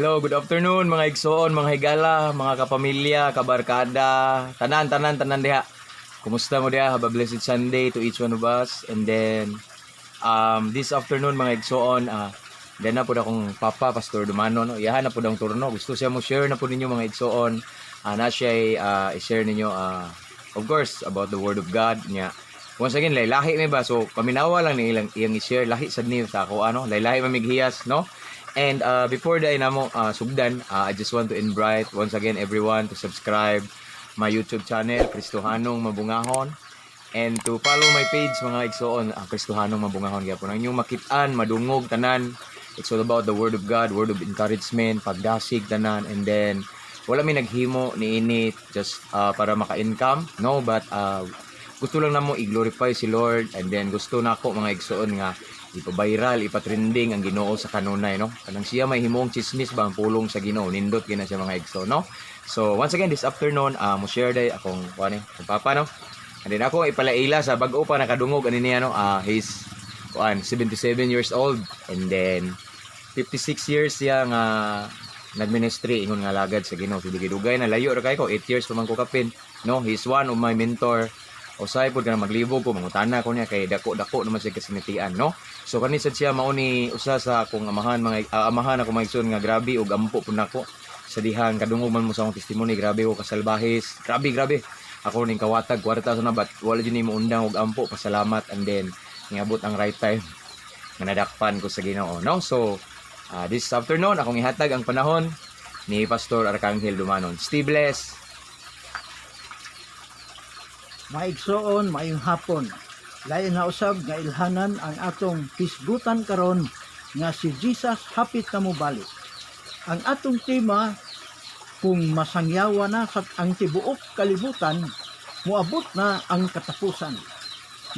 Hello, good afternoon, mga igsoon, mga higala, mga kapamilya, kabarkada, tanan, tanan, tanan diha. Kumusta mo diha? Have a blessed Sunday to each one of us. And then, this afternoon, mga igsoon, dan na po akong papa, Pastor Dumano, no? Iyahan na po ang turno. Gusto siya mo share na po ninyo, mga igsoon. Na siya i-share ninyo, of course, about the Word of God. Nya, once again, lahi may ba? So, paminawa lang ni ilang iyang i-share. Lahi sad niyo sa ako, ano? Lahi mamighiyas, no? And before the namo sugdan, I just want to invite once again everyone to subscribe my YouTube channel, Kristohanong Mabungahon, and to follow my page, mga igsoon, Kristohanong Mabungahon gyapon. Ang inyong makitaan, madungog tanan. It's all about the Word of God, word of encouragement, pagdasig tanan, and then wala mi naghimo niini just para maka-income, no, but gusto lang namo i-glorify si Lord and then gusto nako, mga igsoon, nga ipa-viral, ipa-trending ang Ginoo sa kanunay, no? Kanang siya may himong chismis ba ang pulong sa Ginoo, nindot gina siya, mga igsoon, no? So, once again, this afternoon, mo share day akong kuan akong papa, no? And then ako ipalaila sa bag-o pa nakadungog ani niya, no? He's kuan 77 years old and then 56 years siya nga nagministry ingon nga lagad sa Ginoo. So dugay na, layo ra kay ko, 8 years pa man ko kapin, no? He's one of my mentor. Usay pud kanang maglibog ko, mangutana ko niya kay dako-dako naman siya kasinatian, no? So kani sad siya mao ni usa sa akong amahan, mga amahan ako, mga igsoon, nga grabe og ampo pud nako sa dihang kadungog man mo sa akong testimony, grabe ko kasalbahis, grabe grabe ako ning kawatag kwarta sa na, but wala jud ni mo undang og ampo, pasalamat. And then niabot ang right time nga nadakpan ko sa Ginoo, no? So this afternoon, akong ihatag ang panahon ni Pastor Arcangel Dumanon. Stay blessed. Maigsoon, maayong hapon. Lain na usab nga ilhanan ang atong hisgutan karon nga si Jesus hapit na mobalik. Ang atong tema, kung masangyawa na sa ang tibuok kalibutan, moabot na ang katapusan.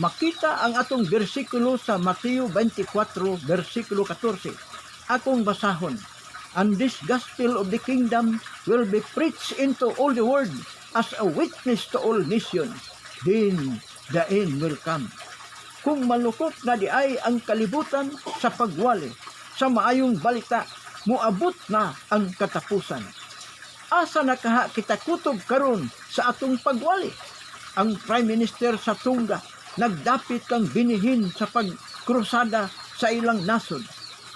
Makita ang atong bersikulo sa Mateo 24, bersikulo 14. Akong basahon: "And this gospel of the kingdom will be preached into all the world as a witness to all nations. Then the end will come." Kung malukop na di ay ang kalibutan sa pagwali sa maayong balita, moabot na ang katapusan. Asa na kaha kita kutob karon sa atong pagwali? Ang Prime Minister sa Tonga nagdapit kang binihin sa pagkrusada sa ilang nasod.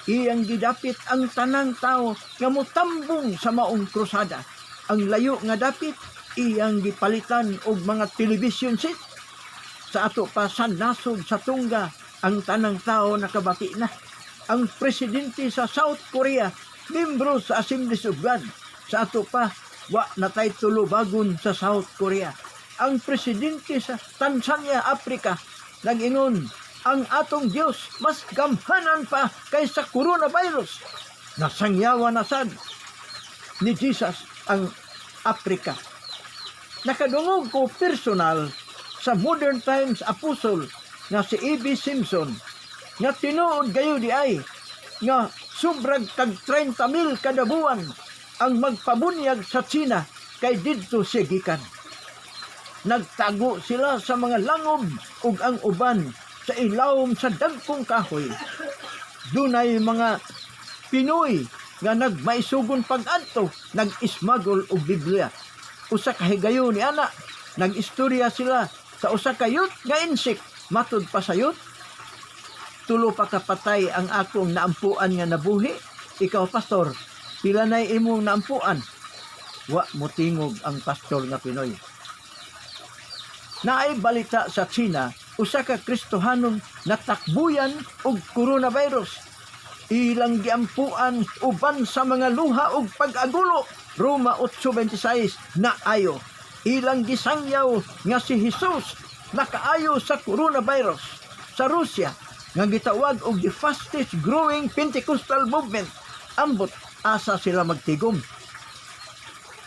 Iyang gidapit ang tanang tao nga motambong sa maong krusada. Ang layo nga dapit, iyang gipalitan og mga television set. Sa ato pa sa nasod sa Tonga, ang tanang tao nakabati na. Ang presidente sa South Korea, membro sa Assemblies of God. Sa ato pa, wa na tay tulubagon sa South Korea. Ang presidente sa Tanzania, Africa, nag-ingon, ang atong Diyos mas gamhanan pa kaysa coronavirus. Nasangyawa na sad ni Jesus ang Africa. Nakadungog ko personal sa modern times apostle nga si A.B. Simpson nga tinuod gayo di ay nga sobrag tag 30 mil kada buwan ang magpabunyag sa China kay didto siya gikan. Nagtago sila sa mga langob ug ang uban sa ilawom sa dagkong kahoy. Dunay mga Pinoy nga nagmaisugon pag-adto, nag-ismagol og Biblia. Usa ka higayon ni ana, nag-istorya sila sa usa ka youth nga insect, matud pa sa youth. Tulo pa kapatay ang akong naampuan nga nabuhi. Ikaw, pastor, pila nay imong naampuan? Wa motingog ang pastor nga Pinoy. Naay balita sa China, usa ka Kristohanong natakbuyan og coronavirus. Ilang giampuan uban sa mga luha ug pag-agulo. Roma 8:26 na ayo. Ilang gisangyaw nga si Jesus nakaayo sa coronavirus. Sa Russia, nga gitawag og the fastest growing Pentecostal movement. Ambot asa sila magtigom.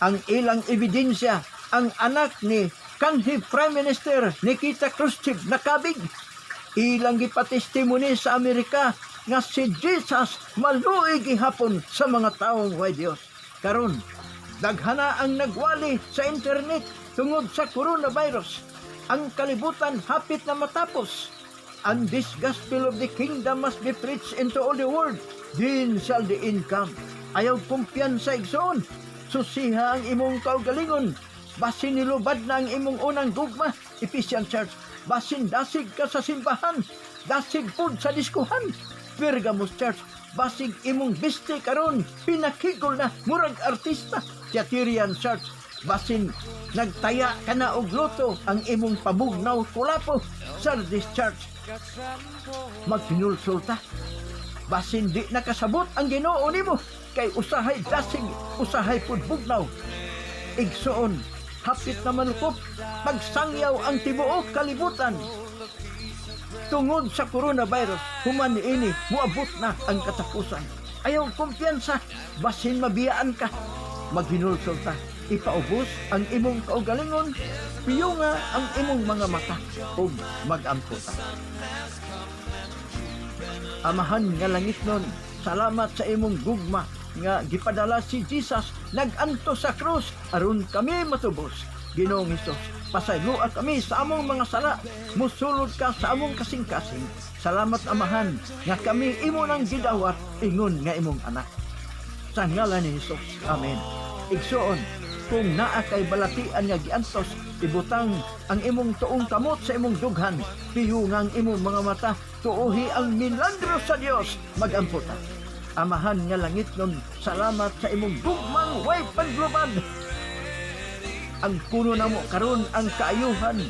Ang ilang ebidensya, ang anak ni kanhi Prime Minister Nikita Khrushchev nakabig. Ilang gipatestimony sa Amerika nga si Jesus maluoy gihapon sa mga taong way Dios. Karon, daghana ang nagwali sa internet tungod sa coronavirus. Ang kalibutan hapit na matapos. "And this gospel of the kingdom must be preached into all the world. Then shall the end come." Ayaw kumpiyansa, igsoon. Susiha ang imong kaugalingon. Basin nilubad na ang imong unang gugma, Ephesian Church. Basin dasig ka sa simbahan. Dasig pud sa diskuhan, Pergamos Church. Basig imong biste karon pinakigol na murag artista, Thyatirian Church. Basin nagtaya ka na og luto, ang imong pabugnaw kulapo, Sardis Church. Maghinulsol ta. Basin di nakasabot ang Ginoo nimo kay usahay dasig, usahay pud bugnaw. Igsoon, hapit na manukop, pagsangyaw ang tibuok kalibutan tungod sa coronavirus. Human niini, muabot na ang katapusan. Ayaw kumpiyansa, basin mabiyaan ka. Maghinulsol ta. Ipaubos ang imong kaugalingon, piyunga ang imong mga mata, ug magampo ta. Amahan nga langitnon, salamat sa imong gugma nga gipadala si Jesus, nag-antos sa krus aron kami matubos. Ginoong Hesus, pasayloa kami sa among mga sala, musulod ka sa among kasing-kasing. Salamat, Amahan, nga kami imo nang gidawat ingon nga imong anak. Sa ngalan ni Hesus. Amen. Igsoon, kung naa kay balatian nga giantos, ibutang ang imong tuong kamot sa imong dughan, piyungang imong mga mata, tuohi ang milagro sa Dios, magampo ta. Amahan nga langitnon, salamat sa imong gugmang way paglubad. Ang puno namo karon ang kaayuhan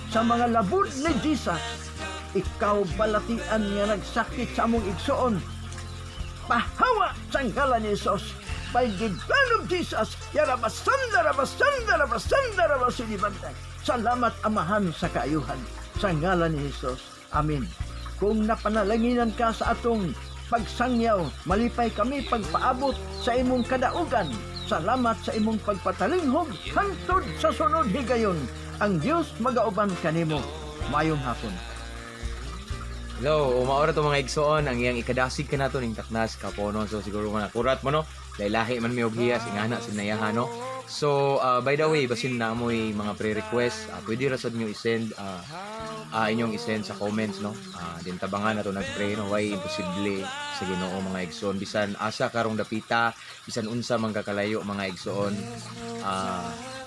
sa mga labud ni Jesus. Ikaw balatian nga nagsakit sa among igsoon, pahawa sa ngalan ni Jesus. By the blood of Jesus, yarabasanda, rabasanda, rabasanda, rabasinibantay. Salamat, Amahan, sa kaayuhan. Sa ngalan ni Jesus. Amen. Kung napanalanginan ka sa atong pagsangyaw, malipay kami pagpaabot sa imong kadaugan. Salamat sa imong pagpatalinghog hangtod sa sunod higayon. Ang Dios magauban kanimo. Mayong hapon. Hello, mao ra to, mga igsoon, ang iyang ikadasig kanato ning taknas kapono. So siguro man akurat mo, no. Lahi man mi og hiyas ingana sa nayahan, no. So by the way, basin na mo'y mga pre-request, pwede ra sad nyo i-send inyong i-send sa comments, no. Din tabangan na to nag-pray, no, way imposible sa Ginoo, mga igsoon. Bisan asa karong dapita, bisan unsa man kakalayo, mga igsoon,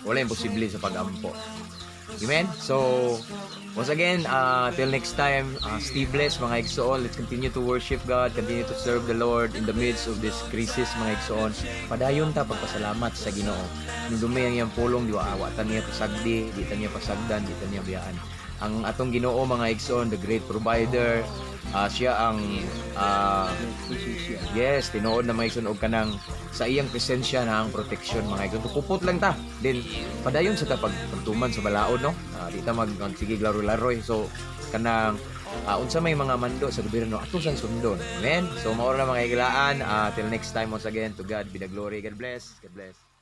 wala imposible sa pag-ampo. Amen? So, once again, till next time, stay blessed, mga igsoon. Let's continue to worship God, continue to serve the Lord in the midst of this crisis, mga igsoon. Padayon ta pagpasalamat sa Ginoo. Nindumi ang iyang pulong, di wa ta niya pasagdi, di ta niya pasagdan, di ta niya biyaan. Ang atong Ginoo, mga igsoon, the great provider, siya ang yes, tinuod na, mga igsoon, og kanang sa iyang presensya na ang protection, mga igsoon. Kupot lang ta. Then padayon sa ta pagtuman sa balaod, no. Di ta magsigig laro-laroy. So kanang unsa may mga mando sa gobyerno, ato sang sundon. Amen. So mao ra, mga higalaan. Till next time, once again, to God be the glory. God bless. God bless.